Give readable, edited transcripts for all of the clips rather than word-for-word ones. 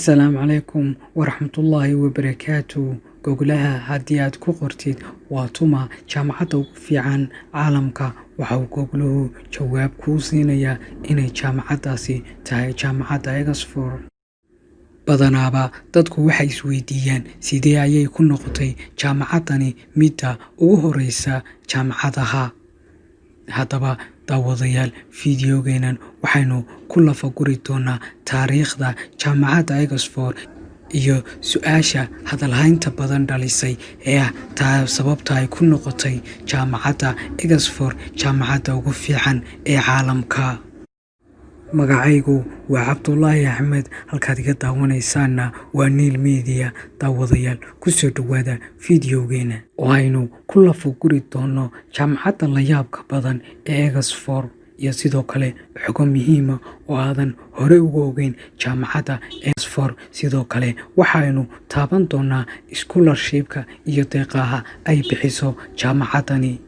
Assalaamu calaykum waraxmatullaahi wabarakaatu. Googlaha haddii aad ku qortid "Waa tuma jaamacadda ugu fiican caalamka?", waxa uu Googluhu jawaab kuu siinayaa inay jaamacaddaasi tahay Jaamacadda Oxford. Badanaaba dadku waxay isweydiiyaan, sidee ayay ku noqotay jaamacaddani midda ugu horreysa jaamacadaha? Haddaba daawadayaal, fiidiyowgeenan waxaynu ku lafa-guri doonaa taariikhda Jaamacadda Oxford iyo su'aasha hadalhaynta badan dhalisay ee ah taa sababta ay ku noqotay Jaamacadda Oxford jaamacadda ugu fiican ee caalamka. Magacaygu waa Cabdulaahi Axmed, halkaad iga daawanaysaanna waa Niil Media. Daawadayaal, ku soo dhowaada fiidiyowgeena oo aynu ku lafa-guri doono jaamacadda la yaabka badan ee Oxford iyo sidoo kale xogo muhiim ah oo aadan hore uga ogeyn Jaamacadda Oxford. Sidoo kale waxaynu taaban doonaa scholarship-ka iyo deeqaha ay bixiso jaamacaddani.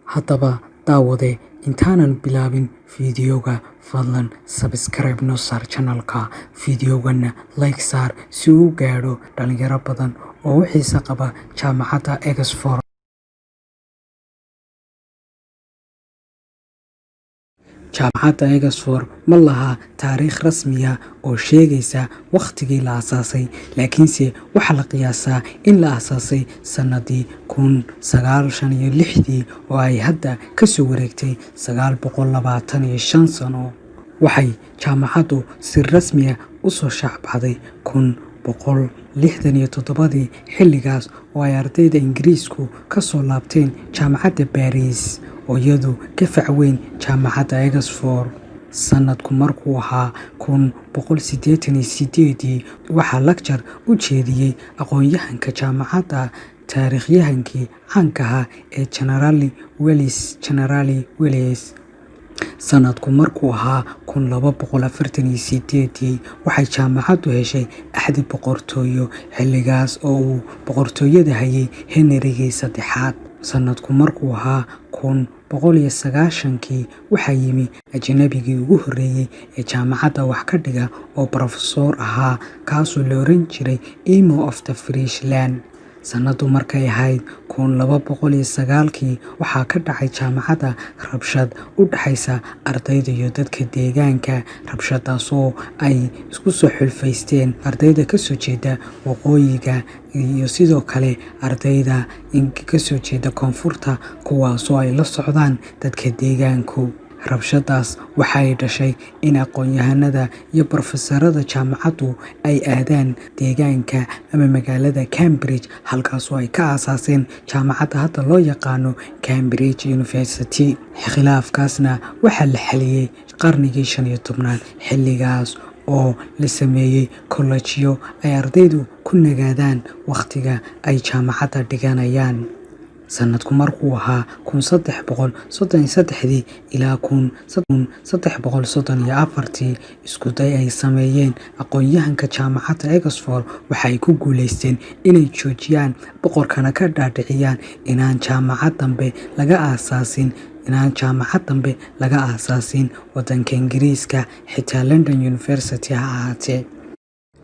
Haddaba daawade, intaanan bilaabin fiidiyowga, fadlan subscribe noo saar channel-ka, fiidiyowgana like saar si uu u gaadho dhalinyaro badan oo u xiiso qaba Jaamacadda Oxford. Jaamacadda Oxford ma laha taariikh rasmi ah oo sheegaysa waqtigii la aasaasay, laakiinse waxaa la qiyaasaa in la aasaasay sanadii 1096-dii, oo ay hadda ka soo wareegtay 925 sano. Waxay jaamacaddu si rasmi ah u soo shaacbaxday 1167-dii, xilligaas oo ay ardayda Ingiriisku ka soo laabteen Jaamacadda Paris, oo iyadu ka fac weyn Jaamacadda Oxford. Sanadku markuu ahaa 1188-dii, waxaa lecture u jeediyay aqoonyahanka jaamacadda, taariikhyahankii caanka ahaa ee General Wells. Sanadku markuu ahaa 1248-dii, waxay jaamacaddu heshay axdi boqortooyo, xilligaas oo uu boqortooyada hayay Henrygii Saddexaad. Sanadku markuu ahaa 1190-kii, waxaa yimi ajnabigii ugu horreeyay ee jaamacadda wax ka dhiga oo barofesor ahaa, kaasoo la oran jiray Emo of the Friesland. Sanadu markay ahayd 1209-kii, waxaa ka dhacay jaamacadda rabshad u dhaxaysa ardayda iyo dadka deegaanka, rabshadaas oo ay isku soo xulfaysteen ardayda ka soo jeeda waqooyiga iyo sidoo kale ardayda ka soo jeeda koonfurta, kuwaasoo ay la socdaan dadka deegaanku. Rabshadaas waxa ay dhashay in aqoonyahanada iyo barofesorada jaamacaddu ay aadaan deegaanka ama magaalada Cambridge, halkaasoo ay ka aasaaseen jaamacadda hadda loo yaqaano Cambridge University. Khilaafkaasna waxaa la xaliyay qarnigii 15aad, xilligaas oo la sameeyay kolleejyo ay ardaydu ku nagaadaan wakhtiga ay jaamacadda dhiganayaan. Sanadku markuu ahaa 1333-dii ilaa 1334-tii, isku day ay sameeyeen aqoonyahanka Jaamacadda Oxford waxa ay ku guuleysteen inay joojiyaan, boqorkana ka dhaadhiciyaan inaan jaamacad dambe laga aasaasin waddanka Ingiriiska, xitaa London University ha ahaatee.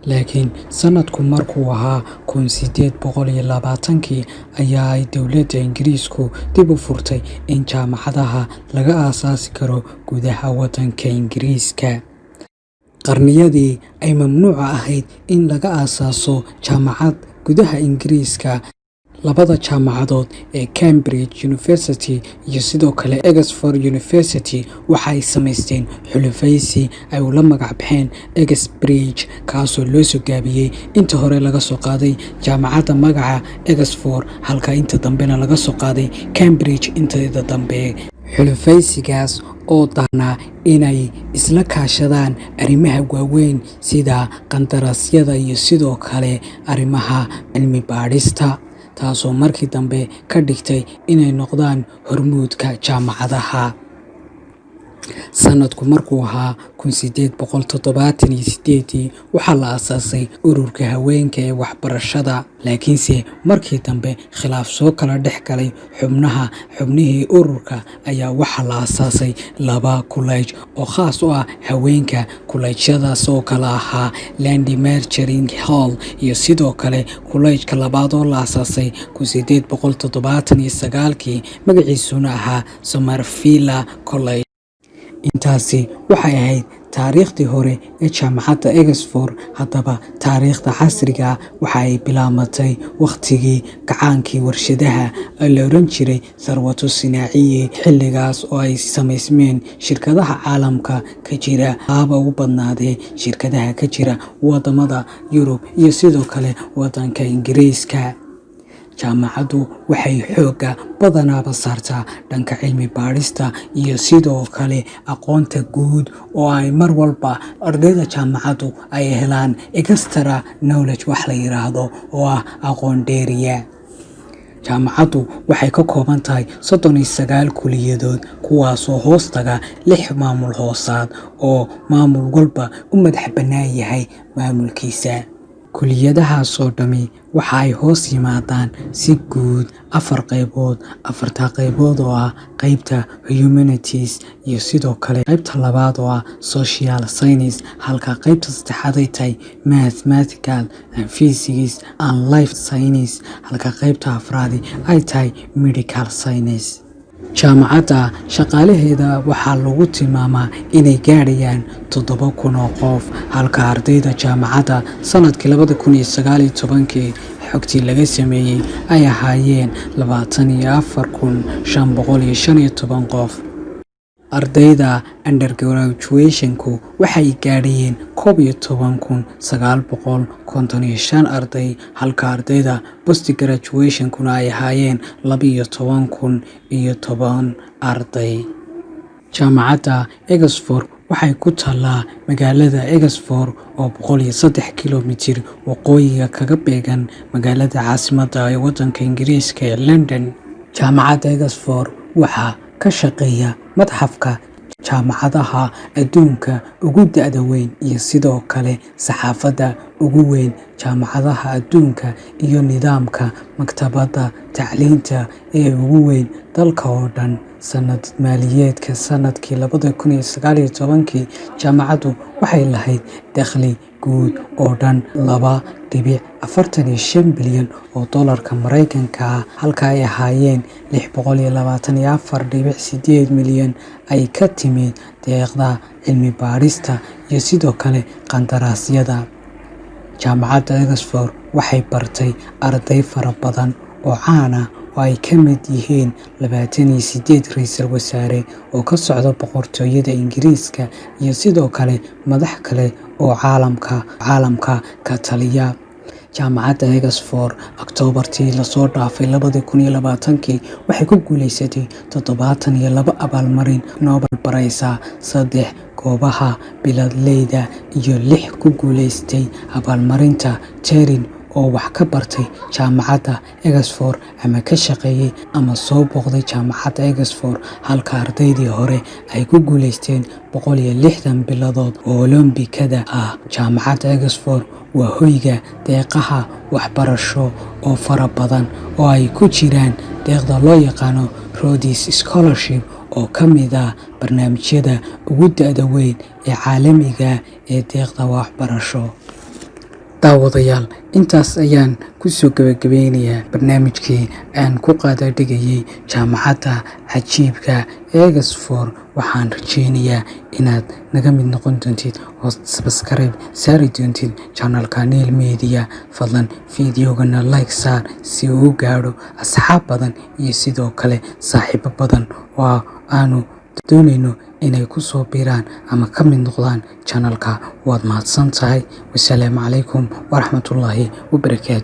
Laakiin sanadku markuu ahaa 1820-kii ayaa ay dowladda Ingiriisku dib u furtay in jaamacadaha laga aasaasi karo gudaha waddanka Ingiriiska. Qarniyadii ay mamnuuca ahayd in laga aasaaso jaamacad gudaha Ingiriiska, labada jaamacadood ee Cambridge University iyo sidoo kale Oxford University waxa ay samaysteen xulafaysi ay ula magac baxeen Oxbridge, kaasoo loo soo gaabiyey inta hore laga soo qaaday jaamacadda magaca Oxford, halka inta dambena laga soo qaaday Cambridge inteeda dambe. Xulafaysigaas oo daarnaa inay isla kaashadaan arrimaha waaweyn sida qandaraasyada iyo sidoo kale arrimaha cilmi baadhista, taasoo markii dambe ka dhigtay inay noqdaan hormuudka jaamacadaha. Sanadku markuu ahaa 1878-dii waxaa la aasaasay ururka haweenka ee waxbarashada, laakiinse markii dambe khilaaf soo kala dhex galay xubnihii ururka ayaa waxaa la aasaasay laba kuleej oo khaas u ah haweenka. Kuleejyadaas oo kala ahaa Lady Marchmain Hall iyo sidoo kale kuleejka labaad oo la aasaasay 1879-kii, magaciisuna ahaa Somerville College. Intaasi waxay ahayd taariikhdii hore ee jaamacadda Oxford. Haddaba, taariikhda casriga ah waxa ay bilaabmatay waqtigii kacaankii warshadaha ee la oran jiray Tharwatu Sinaaciye, xilligaas oo ay samaysmeen shirkadaha caalamka ka jira, haba ugu badnaadee shirkadaha ka jira wadamada Yurub iyo sidoo kale wadanka Ingiriiska. Jaamacaddu waxay xoogga badanaaba saartaa dhanka cilmi baadhista iyo sidoo kale aqoonta guud, oo ay mar walba ardayda jaamacaddu ay helaan extra knowledge wax la yiraahdo, oo ah aqoon dheeriya. Jaamacaddu waxay ka kooban tahay 39 kuliyadood, kuwaasoo hoos taga lix maamul hoosaad oo maamul walba u madax bannaan yahay maamulkiisa. Kuliyadahaasoo dhami waxa ay hoos yimaadaan si guud afar qaybood, afartaa qaybood oo ah qaybta humanities iyo sidoo kale qaybta labaad oo ah social science, halka qaybta saddexaad ay tahay mathematical and physics and life science, halka qaybta afraadi ay tahay medical science. Jaamacadda shaqaalaheeda waxaa lagu tilmaamaa inay gaadhayaan 7,000 oo qof, halka ardayda jaamacadda sanadkii 2019-kii xogtii laga sameeyey ay ahaayeen 24,515 qof. Ardayda undergraduation-ku waxay gaadhayeen 11,955 arday, halka ardayda postgraduation-kuna ay ahaayeen 12,010 arday. Jaamacadda Oxford waxay ku taallaa magaalada Oxford oo 103 kiilomitir waqooyiga kaga beegan magaalada caasimadda ee waddanka Ingiriiska ee London. Jaamacadda Oxford waxaa ka shaqeeya madxafka jaamacadaha adduunka ugu da'da weyn iyo sidoo kale saxaafadda ugu weyn jaamacadaha adduunka iyo nidaamka maktabadda tacliinta ee ugu weyn dalka oo dhan. Sanad maaliyadeedka sanadkii 2019-kii, jaamacaddu waxay lahayd dakhli guud oo dhan 2.45 bilyan oo doolarka Mareykanka ah, halka ay ahaayeen 624.8 milyan ay ka timid deeqda cilmi baadhista iyo sidoo kale qandaraasyada. Jaamacadda Oxford waxay bartay arday fara badan oo caan ah, oo ay ka mid yihiin 28 ra'iisul wasaare oo ka socda Boqortooyada Ingiriiska iyo sidoo kale madax kale oo caalamka ka taliya. Jaamacadda Oxford Oktoobartii lasoo dhaafay 2020-kii waxay ku guuleysatay 72 abaalmarin Nobel Prize, saddex goobaha biladleyda iyo lix ku guuleystay abaalmarinta Turing oo wax ka bartay jaamacadda Oxford ama ka shaqeeyay ama soo booqday jaamacadda Oxford, halka ardaydii hore ay ku guuleysteen 160 biladood oo Olombikada ah. Jaamacadda Oxford waa hoyga deeqaha waxbarasho oo fara badan, oo ay ku jiraan deeqda loo yaqaan Rhodes Scholarship, oo ka mid ah barnaamijyada ugu da'da weyn ee caalamiga ah ee deeqda waxbarasho. Daawadayaal, intaas ayaan ku soo gabagabeynayaa barnaamijkii aan ku qaadaa dhigayay jaamacadda cajiibka ee Oxford. Waxaan rajeynayaa inaad naga mid noqon doontid oo subscribe saari doontid channelka Niil Media. Fadlan fiidiyoogana like saar si uu u gaadho asxaab badan iyo sidoo kale saaxiibo badan oo aanu doonayno inay ku soo biiraan ama ka mid noqdaan channelka. Waad mahadsan tahay. Wasalaamu calaykum waraxmatullaahi wabarakaatu.